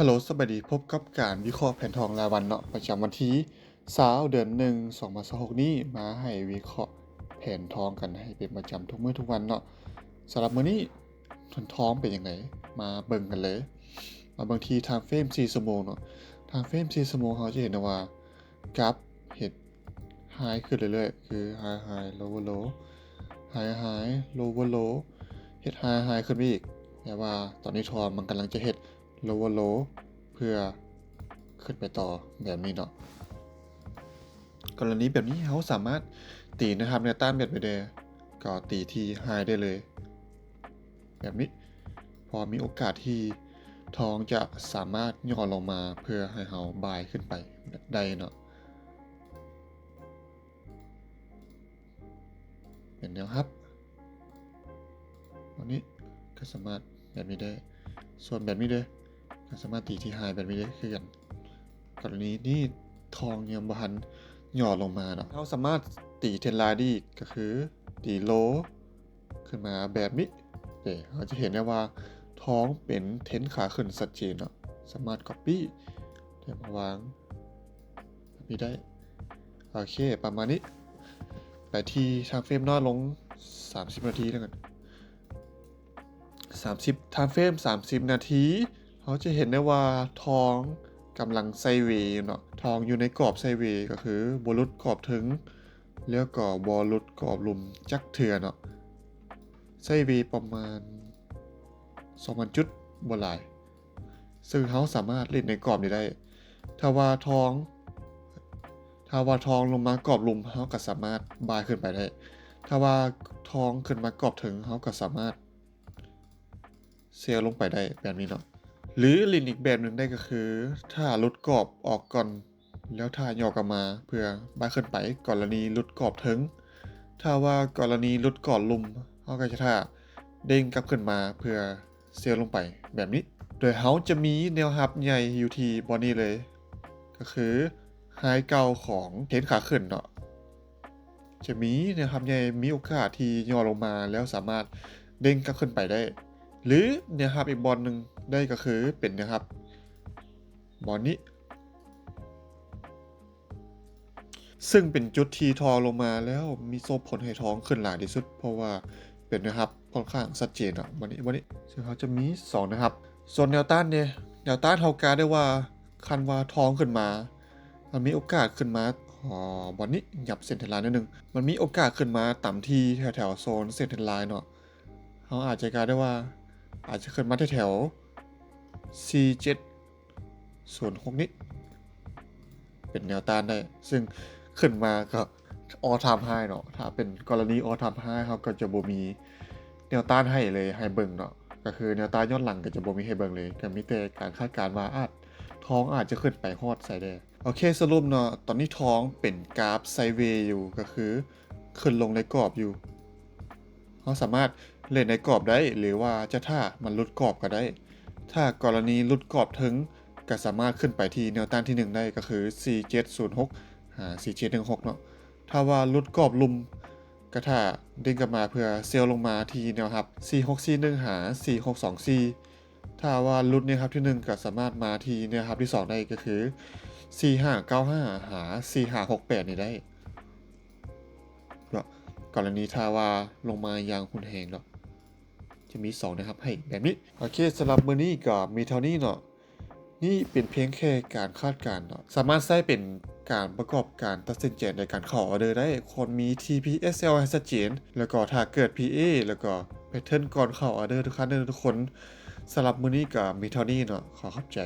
ຮັລໂຫຼ ສະບາຍດີ, ພົບກັບການວິເຄາະແຜນທອງລາຍວັນເນາະ ປະຈຳວັນທີຊາວ ເດືອນໜຶ່ງ ສອງພັນຊາວຫົກນີ້ ມາໃຫ້ວິເຄາະແຜນທອງກັນໃຫ້ເປັນປະຈຳທຸກມື້ທຸກວັນເນາະ. ສຳລັບມື້ນີ້ ທອງເປັນຈັ່ງໃດ ມາເບິ່ງກັນເລີຍ. ມາເບິ່ງທີ່ທາມເຟຣມສີ່ຊົ່ວໂມງເນາະ. ທາມເຟຣມສີ່ຊົ່ວໂມງ ເຮົາຈະເຫັນໄດ້ວ່າກາຟເຮັດໄຮຂຶ້ນເລື້ອຍໆ ຄືໄຮໄຮ ໂລເວີໂລ ໄຮໄຮ ໂລເວີໂລ ເຮັດໄຮໄຮຂຶ້ນໄປອີກ. ແປວ່າຕອນນີ້ທອງມັນກຳລັງຈະເຮັດ ໂລເວີໂລ ເພື່ອຂຶ້ນໄປຕໍ່ແບບນີ້ເນາະ. ກໍລະນີແບບນີ້ ເຮົາສາມາດຕີແນວຮັບແນວຕ້ານແບບໃດກໍຕີທີ່ໄຮໄດ້ເລີຍ ແບບນີ້ ເພາະມີໂອກາດທີ່ທອງຈະສາມາດຫຍໍ້ລົງມາເພື່ອໃຫ້ເຮົາບາຍຂຶ້ນໄປໄດ້ເນາະ. ເປັນແນວຮັບ ອັນນີ້ກໍສາມາດແບບນີ້ໄດ້ ສ່ວນແບບນີ້ເດ້ ກໍສາມາດຕີທີ່ໄຮແບບນີ້ໄດ້ຄືກັນ. ກໍລະນີນີ້ທອງຍັງບໍ່ທັນຫຍໍ້ລົງມາເນາະ ເຮົາສາມາດຕີເທຣນລາຍໄດ້ອີກ ກໍຄືຕີໂລຂຶ້ນມາແບບນີ້. ເອີ ເຮົາຈະເຫັນໄດ້ວ່າທອງເປັນເທຣນຂາຂຶ້ນຊັດເຈນເນາະ ສາມາດກັອບປີ້ແລ້ວມາວາງ ແບບນີ້ໄດ້. ໂອເຄ ປະມານນີ້. ໄປທີ່ທາມເຟຣມນ້ອຍລົງ ສາມສິບນາທີແລ້ວກັນ. ສາມສິບ ທາມເຟຣມສາມສິບນາທີ ເຮົາຈະເຫັນໄດ້ວ່າທອງກຳລັງໄຊເວເນາະ. ທອງຢູ່ໃນກອບໄຊເວ ກໍຄືບໍ່ຫຼຸດກອບເທິງ ແລ້ວກໍບໍ່ຫຼຸດກອບລຸ່ມຈັກເທື່ອເນາະ. ໄຊເວປະມານສອງພັນຈຸດ ບໍ່ຫຼາຍ ເຊິ່ງເຮົາສາມາດຫຼິ້ນໃນກອບນີ້ໄດ້. ຖ້າວ່າທອງ ຖ້າວ່າທອງລົງມາກອບລຸ່ມ ເຮົາກໍສາມາດບາຍຂຶ້ນໄປໄດ້. ຖ້າວ່າທອງຂຶ້ນມາກອບເທິງ ເຮົາກໍສາມາດເຊວລົງໄປໄດ້ແບບນີ້ເນາະ. ຫຼືຫຼິ້ນອີກແບບໜຶ່ງໄດ້ ກໍຄືຖ້າຫຼຸດກອບອອກກ່ອນ ແລ້ວຖ້າຫຍໍ້ກັບມາເພື່ອບາຍຂຶ້ນໄປ ກໍລະນີຫຼຸດກອບເທິງ. ຖ້າວ່າກໍລະນີຫຼຸດກອບລຸ່ມ ເຮົາກໍຈະຖ້າເດ້ງກັບຂຶ້ນມາເພື່ອ ເຊວລົງໄປແບບນີ້ ໂດຍເຮົາຈະມີແນວຮັບໃຫຍ່ຢູ່ທີ່ບ່ອນນີ້ເລີຍ ກໍຄືໄຮເກົ່າຂອງເທຣນຂາຂຶ້ນເນາະ. ຈະມີແນວຮັບໃຫຍ່ ມີໂອກາດທີ່ຫຍໍ້ລົງມາແລ້ວສາມາດເດ້ງກັບຂຶ້ນໄປໄດ້ ຫຼືແນວຮັບອີກບ່ອນໜຶ່ງໄດ້ ກໍຄືເປັນແນວຮັບບ່ອນນີ້ ເຊິ່ງເປັນຈຸດທີ່ທອງລົງມາແລ້ວມີສົ່ງຜົນໃຫ້ທອງຂຶ້ນຫຼາຍທີ່ສຸດ ເພາະວ່າເປັນແນວຮັບຂ້ອນຂ້າງຊັດເຈນເນາະ ບ່ອນນີ້ ບ່ອນນີ້ ເຊິ່ງເຮົາຈະມີສອງແນວຮັບ. ສ່ວນແນວຕ້ານເດ ແນວຕ້ານເຮົາກະໄດ້ວ່າ ຄັນວ່າທອງຂຶ້ນມາ ມັນມີໂອກາດຂຶ້ນມາ ອໍ ບ່ອນນີ້ຫຍັບເສັ້ນເທຣນລາຍໜ້ອຍໜຶ່ງ ມັນມີໂອກາດຂຶ້ນມາຕາມທີ່ແຖວໆໂຊນເສັ້ນເທຣນລາຍເນາະ. ເຮົາອາດຈະກະໄດ້ວ່າ ອາດຈະຂຶ້ນມາແຖວໆສີ່ເຈັດ ສູນຫົກນີ້ ເປັນແນວຕ້ານໄດ້ ເຊິ່ງຂຶ້ນມາກໍ all time high ເນາະ. ຖ້າເປັນກໍລະນີ all time high ເຮົາກໍຈະບໍ່ມີແນວຕ້ານໃຫ້ເລີຍ ໃຫ້ເບິ່ງເນາະ ກໍຄືແນວຕ້ານຍ້ອນຫຼັງກໍຈະບໍ່ມີໃຫ້ເບິ່ງເລີຍ ກໍມີແຕ່ການຄາດການວ່າອາດ ທອງອາດຈະຂຶ້ນໄປຮອດໃສແດ່. ໂອເຄ ສະຫຼຸບເນາະ ຕອນນີ້ທອງເປັນກາຟໄຊເວຢູ່ ກໍຄືຂຶ້ນລົງໃນກອບຢູ່. ເຮົາສາມາດຫຼິ້ນໃນກອບໄດ້ ຫຼືວ່າຈະຖ້າມັນຫຼຸດກອບກໍໄດ້. ຖ້າກໍລະນີຫຼຸດກອບເທິງ ກໍສາມາດຂຶ້ນໄປທີ່ແນວຕ້ານທີໜຶ່ງໄດ້ ກໍຄືສີ່ເຈັດສູນຫົກ ຫາສີ່ເຈັດໜຶ່ງຫົກເນາະ. ຖ້າວ່າຫຼຸດກອບລຸ່ມ ກໍຖ້າເດ້ງກັບມາເພື່ອເຊວລົງມາທີ່ແນວຮັບສີ່ຫົກສີ່ໜຶ່ງ ຫາສີ່ຫົກສອງສີ່. ຖ້າວ່າຫຼຸດແນວຮັບທີໜຶ່ງ ກໍສາມາດມາທີ່ແນວຮັບທີສອງໄດ້ ກໍຄືສີ່ຫ້າເກົ້າຫ້າ ຫາສີ່ຫ້າຫົກແປດນີ້ໄດ້ເນາະ. ກໍລະນີຖ້າວ່າລົງມາຢ່າງຮຸນແຮງເນາະ ຈະມີສອງແນວຮັບໃຫ້ແບບນີ້. ໂອເຄ ສຳລັບມື້ນີ້ກໍມີເທົ່ານີ້ເນາະ. ນີ້ເປັນພຽງແຄ່ການຄາດການເນາະ ສາມາດໃຊ້ເປັນການປະກອບການຕັດສິນໃຈໃນການເຂົ້າອອເດີໄດ້. ຄວນມີ ທີ ພີ ເອສ ແອລ ໃຫ້ຊັດເຈນ ແລ້ວກໍຖ້າເກີດ ພີ ເອ ແລ້ວກໍແພັດເທີນກ່ອນເຂົ້າອອເດີທຸກທ່ານເດີທຸກຄົນ. ສຳລັບມື້ນີ້ກໍມີເທົ່ານີ້ເນາະ ຂໍຂອບໃຈ.